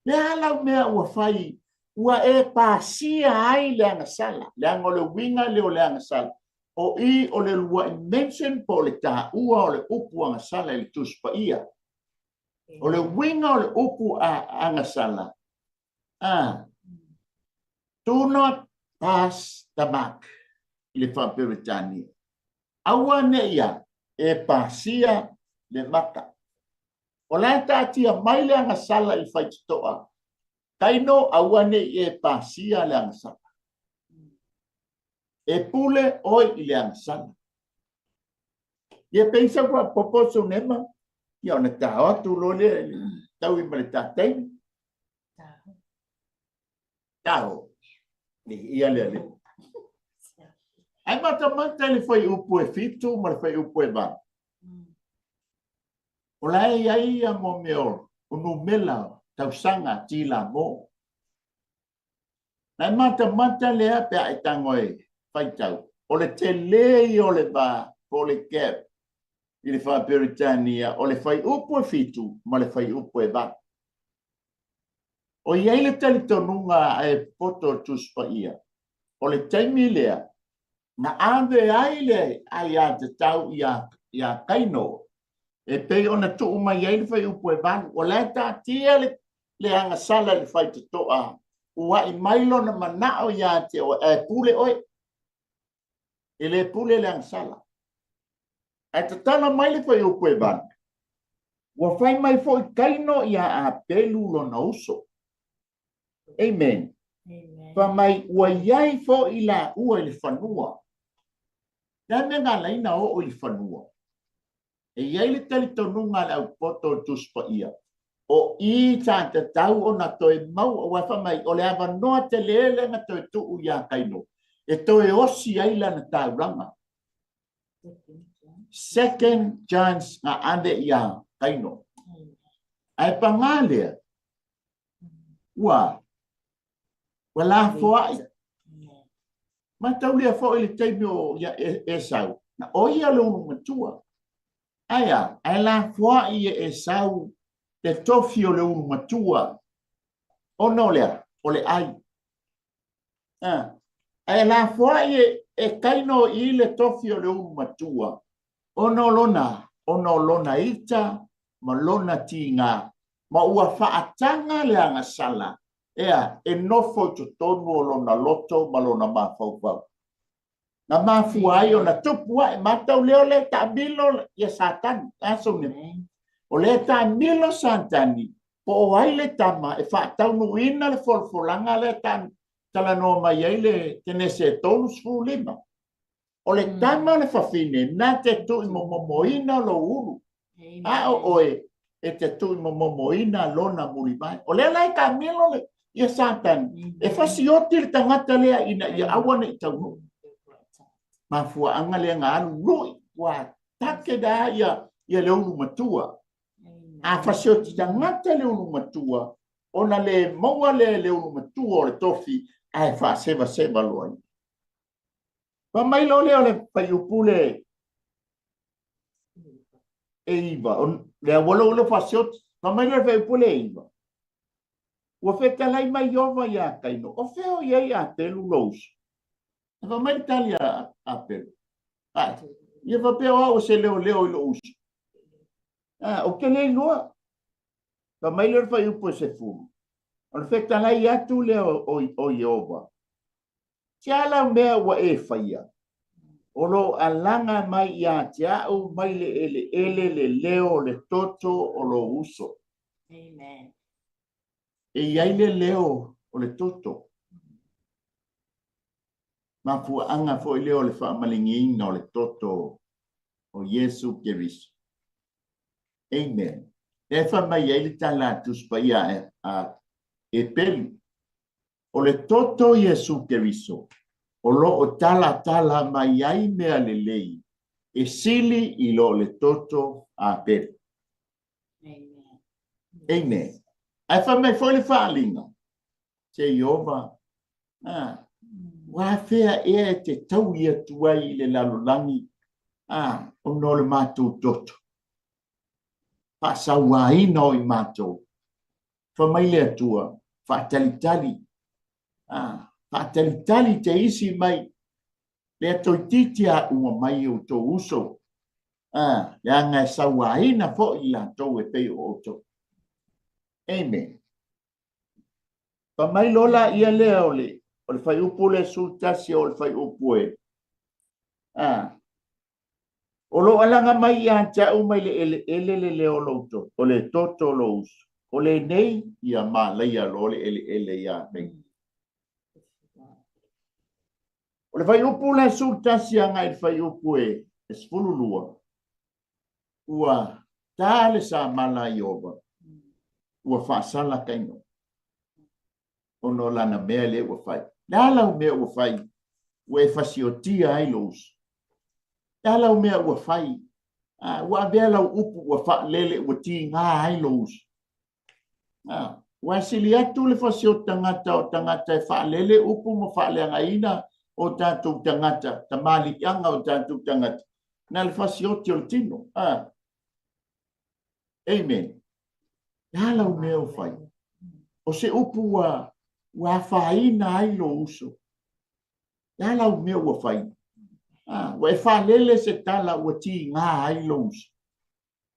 Le a lau mea ua fai, ua e pasia ai le agasala, leaga o le uiga lea o le agasala, o i o le luaʻi mention po o le taua o le upu agasala i le Tusi Paia. O le uiga o le upu agasala, a, do not pass the mark i le faa-Peretania. Aua ne i a e pasia le maka. O la e taatia mai le agasala i le faitotoa, Kaino aua ne i e pasia le agasala. E pule oe i le agasala. Ia pei sau faapopo Sunema, ia ona tao atu loa lea i le taui ma le tataini. Tao. Ia lea lea. Ae matamata i le fuaiupu e 7 ma le fuaiupu e 8. O la e i ai ia mo mea o numera tausaga tilamo. Na e matamata lea pe a e tago e faitau, o le tele ia o le va po o le gap i le faa-Peretania o le fuaiupu e 7 ma le fuaiupu e 8. O i ai le talitonuga a e poto o le Tusi Paia, o le taimi lea na ave ai le aiatatau iā Kaino, e pei ona tuu mai ai le fuaiupu e 8, o la e taatia le agasala i le faitotoa, uaʻi mai lona manao iā te oe, ae pule oe. E le pule le agasala. Ae tatala mai le fuaiupu e 8, ua fai mai foi Kaino iā Apelu lona uso. Amen. Amen. Fai mai ua i ai foi laua i le fanua. Le a mea na ala ai na oo i le fanua? E i ai le talitonuga a le aupoto o le Tusi Paia, o i sa tatau ona toe maua, aua fai mai o le avanoa tele lea na toe tuu iā Kaino e toe osi ai lana taulaga. Second chance na ave iā Kaino. Ae pagā lea, Ua, ua lafoai. Mataulia foi le taimi o ia Esau, na o ia le ulu matua. Ae a, ae lafoai e Esau le tofi o le ulu matua, ona o le a? O le ai. A, ae lafoai e, e Kaino i le tofi o le ulu matua, ona o lona, ona o lona ita ma lona tiga, ma ua faataga le agasala, ea, e nofo i totonu o lona loto ma lona mafaufau. Na mafua ai ona tupu ae, matau lea o lea e taamilo ia Satani, a Sone, o lea e taamilo Satani, po o ai le tama e faataunuuina le folafolaga lea talanoa mai ai le Kenese 35. O le tama o le fafine na te tuuimomomoina lou ulu, a o oe e te tuuimomomoina lona mulivae. O lea la e taamilo le ia Satani e fasioti le tagata lea ina ia aua ne i taunuu. Mafuaaga lea na alu lui ua take da ia ia le ulu matua. A fasioti tagata le ulu matua, ona le maua lea le ulu matua o le tofi ae faasevaseva loa ia. Fai mai loa lea o le fuaiupu le e 9, le auala ua le fasioti. Fai mai loa le fuaiupu le 9, ua fetalai mai Ieova iā Kaino, o fea o i ai Apelu lou uso? E fai mai le tali a Apelu, ai, ia faapea o au o se leoleo i lou uso. Ah, ou te le iloa. Fai mai lea o le fuaiupu e 10, o le fetalai atu lea o Ieova, Se a lau mea ua e faia? O lo o alaga mai ia te au mai le eleele le leo o le toto o lou uso. Amen. E i ai le leo o le toto. Mafuaaga foi lea o le faamaligiina o le toto o Iesu Keriso. Amen. Lea e fai mai ai le tala a Tusi Paia a Epelu. O le toto o Iesu Keriso o lo o talatala mai ai mea lelei e sili i lo le toto a Apelu. Amen. Amen. Ae fai mai foi le faaaliga, Se Ieova, a, ua afea ea e te taui atu ai i le lalolagi, a, ona o le matou toto, faasauaina o i matou. Fai mai le Atua, faatalitali, a, faatalitali te isi mai, lea toeitiiti a uma mai outou uso, a, leaga e sauaina foi i latou e pei o outou. Amen. Fai mai loa la ia lea o le, o le fuaiupu le 11 o le fuaiupu e, a, O lo o alaga mai ia te au mai le eleele le leo o lou toto, o le toto o lou uso. O lenei, ia malaia loa le eleele iā nei. O le fuaiupu le 11 agai i le fuaiupu e 12, ua ta le samala a Ieova, ua faasala Kaino ona o lana mea lea ua fai. Le a lau mea ua fai ua e fasiotia ai lou uso? Le a lau mea ua fai ua avea lau upu ua faalele ua tiga ai lou uso? Ua sili atu le fasioti tagata o tagata e faalele upu ma faaleagaina o tatou tagata, tamaliiaga o tatou tagata, na le fasioti o le tino. Amen. Le a lau mea ua fai? O se upu ua, ua afaina ai lou uso. Le a lau mea ua fai? Ah, ua e faalele se tala ua tiga ai lou uso.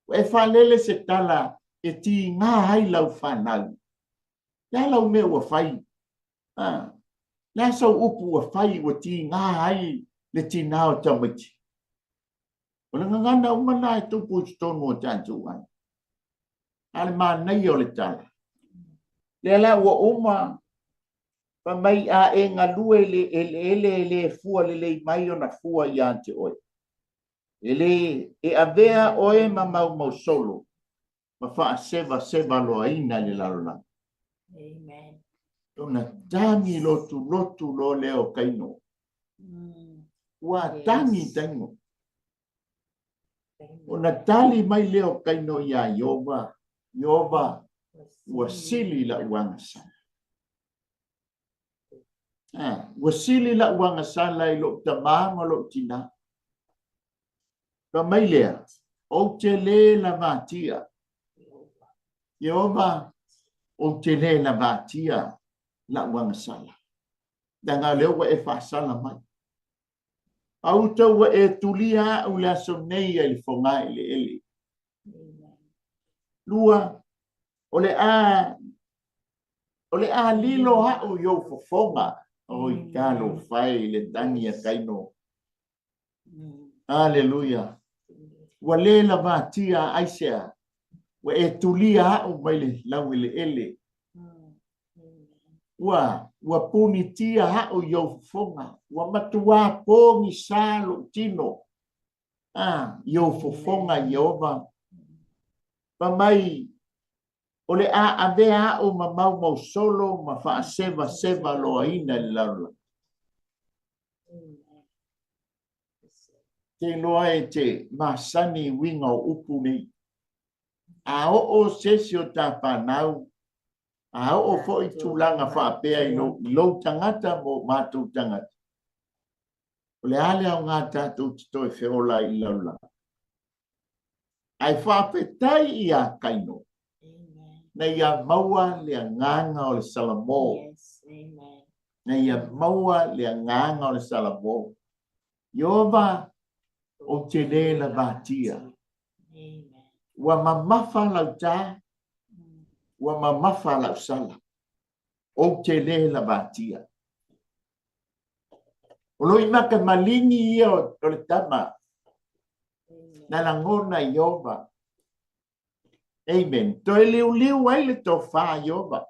Ua e faalele se tala e tiga ai lau fanau. Le a lau mea ua fai? Ah, le a sau upu ua fai ua tiga ai le tinā o tamaiti? O le gagana uma lena e tupu i totonu o tatou aiga. A le manaia o le tala. Lea la ua uma fai mai a e galue i le eleele e le fua lelei mai ona fua ia te oe. E le e avea oe ma maumausolo ma faasevaseva loaina i le lalolagi. Amen. Ona tagi lotulotu loa lea o Kaino. Ua tagi Kaino. Ona tali mai lea o Kaino iā Ieova, Ieova, ua sili la'u agasala. Ah, ua sili la'u agasala i lo'u tamā ma lo'u tinā. Fai mai lea, Ou te lē lavatia. Ieova, ou te lē lavatia la'u agasala, leaga o lea ua e faasala mai. A outou ua e tulia a'u i le aso nei ai le fogaeleele. Lua, o le a o le a lilo a'u i ou fofoga. Oi, talofa e i le tagi a Kaino. Aleluia. Ua le lavatia aisea. Ua e tulia a'u mai le laueleele. Ua, ua punitia a'u i ou fofoga, ua matuā pogisa lo'u tino, a, i ou fofoga, Ieova. Fai mai, o le a avea a'u ma maumausolo ma faasevaseva loaina i le lalolagi. Te iloa e te masani i uiga o upu nei. A oo se isi o ta fanau, a oo foi tulaga faapea i lou, i lou tagata ma o matou tagata, o le a le aoga tatou te toe feola ai i le lalolagi? Ae faafetai iā Kaino, na ia maua le agaga o le Salamo. Na ia maua le agaga o le Salamo. Ieova, ou te lē lavatia. Ua mamafa lau tā, ua mamafa lau sala. Ou te lē lavatia. O loimaka maligi ia o le tama na lagona i Ieova. Amen. Toe liuliu ai le tofa a Ieova.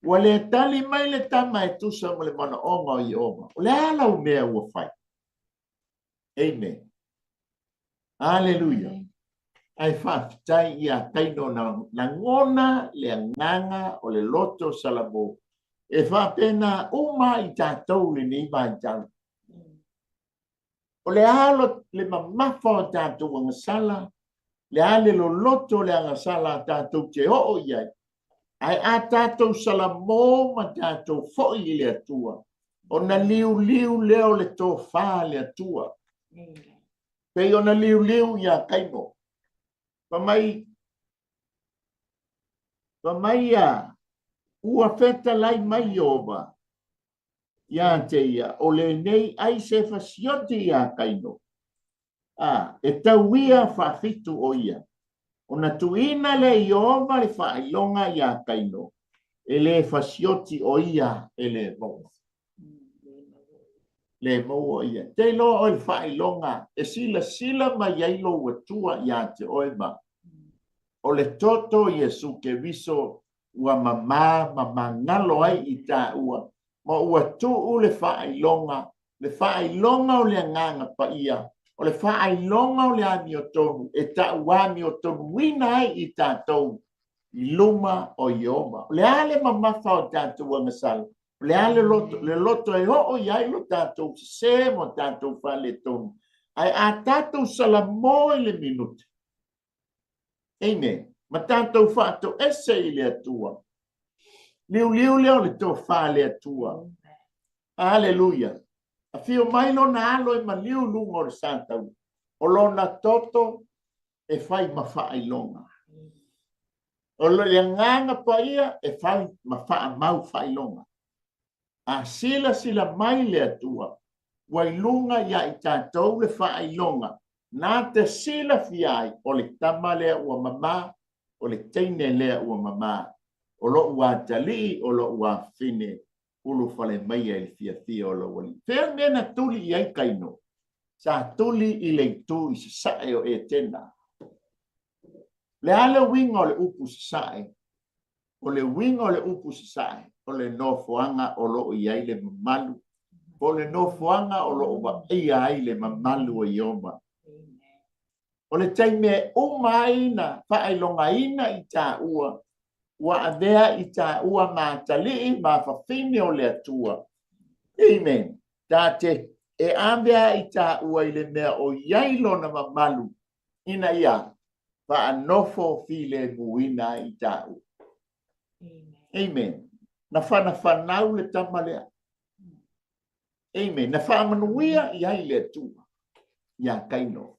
Ua le tali mai le tama e tusa ma le manaoga o Ieova. O le a lau mea ua fai? Amen. Aleluia. Ae faafetai ia Kaino na lagona le agaga o le loto Salamo. E faapena uma i tatou lenei vaitau. O le a le mamafa o tatou agasala, le a le loloto o le agasala a tatou te oo i ai, ae a tatou salamo ma tatou foi i le Atua, ona liuliu lea o le tofa a le Atua. Pei ona liuliu iā Kaino. Fai mai, fai mai ia, ua fetalai mai Ieova ia te ia, o lenei ai se fasioti iā Kaino, a e tau ia faafitu o ia. Ona tuuina lea i Ieova le faailoga iā Kaino, e le fasioti o ia e le maua. Le maua o ia. Te iloa oe le faailoga e silasila mai ai lou Atua ia te oe ma o le toto o Iesu Keriso ua mamā ma magalo ai i tāua, ma ua tuu le faailoga, le faailoga o le Agaga Paia, o le faailoga o le amiotonu e tauamiotonuina ai i tatou i luma o Ieova. O le a le mamafa o tatou agasala? O le a le loto, le loto e oo i ai lo tatou sesē ma tatou faaletonu? Ae a tatou salamo i le minute, Amen. Ma tatou faatoese i le Atua. Liuliu lea o le tofa a le Atua. Aleluia. Afio mai lona alo e maliu luga o le sataua. O lona toto e fai ma faailoga. O le agaga paia e fai ma faamau faailoga. A silasila mai le Atua, ua i luga iā i tatou le faailoga na te silafia ai o le tama lea ua mamā, o le teine lea ua mamā, o lo'u atalii, o lo'u afafine, ulufale maia i le fiafia o lou Alii. Fea le mea na tuli i ai Kaino? Sa tuli i le itu i sasae o Etena. O le a le uiga o le upu sasae? O le uiga o le upu sasae, o le nofoaga o lo o i ai le mamalu, po o le nofoaga o lo o vaaia ai le mamalu o Ieova. O le taimi e uma ai na faailogaina i tāua, ua avea i tāua ma atalii ma fafine o le Atua. Amen. Ta te e avea i tāua i le mea o i ai lona mamalu, ina ia faanofo filemuina ai i tāua. Amen. Na whanafanau le tama lea. Amen. Na whaamanuia i ai le Atua iā Kaino.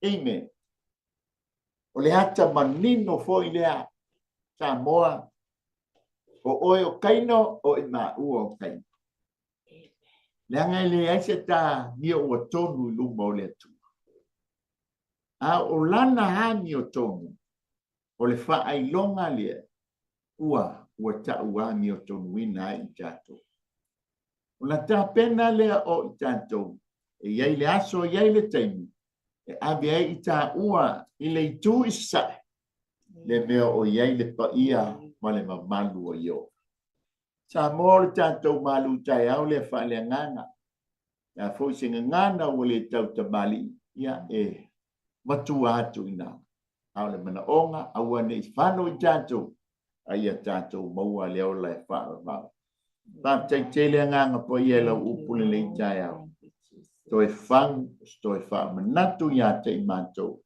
Amen. O le ata manino foi lea, Samoa, o oe o Kaino, o i māua o Kaino. Leaga e leai se ta mio ua tonu i luma o le Atua. A o lana amiotonu, o le faailoga lea ua ua ta'u amiotonuina ai i tatou. Ona tapena lea o i tatou, e i ai le aso, e i ai le taimi, e ave ai i tāua i le itu i sasae. Le mea o i ai le paia ma le mamalu o Ieova. Samoa, o le tatou malu taeao lea faaleagaga. Le a foi se gagana ua le tautamalii, ia e matua atu i ina. A o le manaoga, aua ne i fano i tatou, a ia tatou maua le ola e faavavau. Faafetai tele agaga paia i lau upu lenei taeao. Toe fagu, toe faamanatu ia te i matou.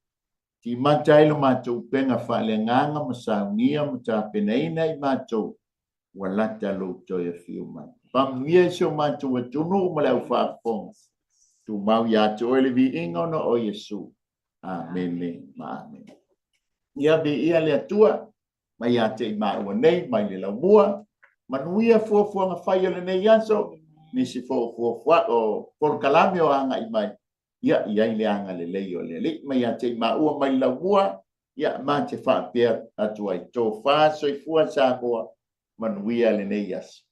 Timata ai lo matou upega faaleagaga ma saunia ma tapenaina i matou ua lata lou toe afio mai. Faamanuia i si o matou atunuu ma le au faafofoga. Tumau ia te oe le viiga ona o Iesu. Amene ma amene. Ia viia le Atua mai ia te i maua nei mai le laumua. Manuia fuafuaga fai o lenei aso. Nisi foi o fuafua o polokalame o agai mai. Ia i ai le agalelei o le Alii mai ia te i maua mai le laumua. Ia ma te faapea atu ai. Tofa soifua Samoa. Manuia lenei aso.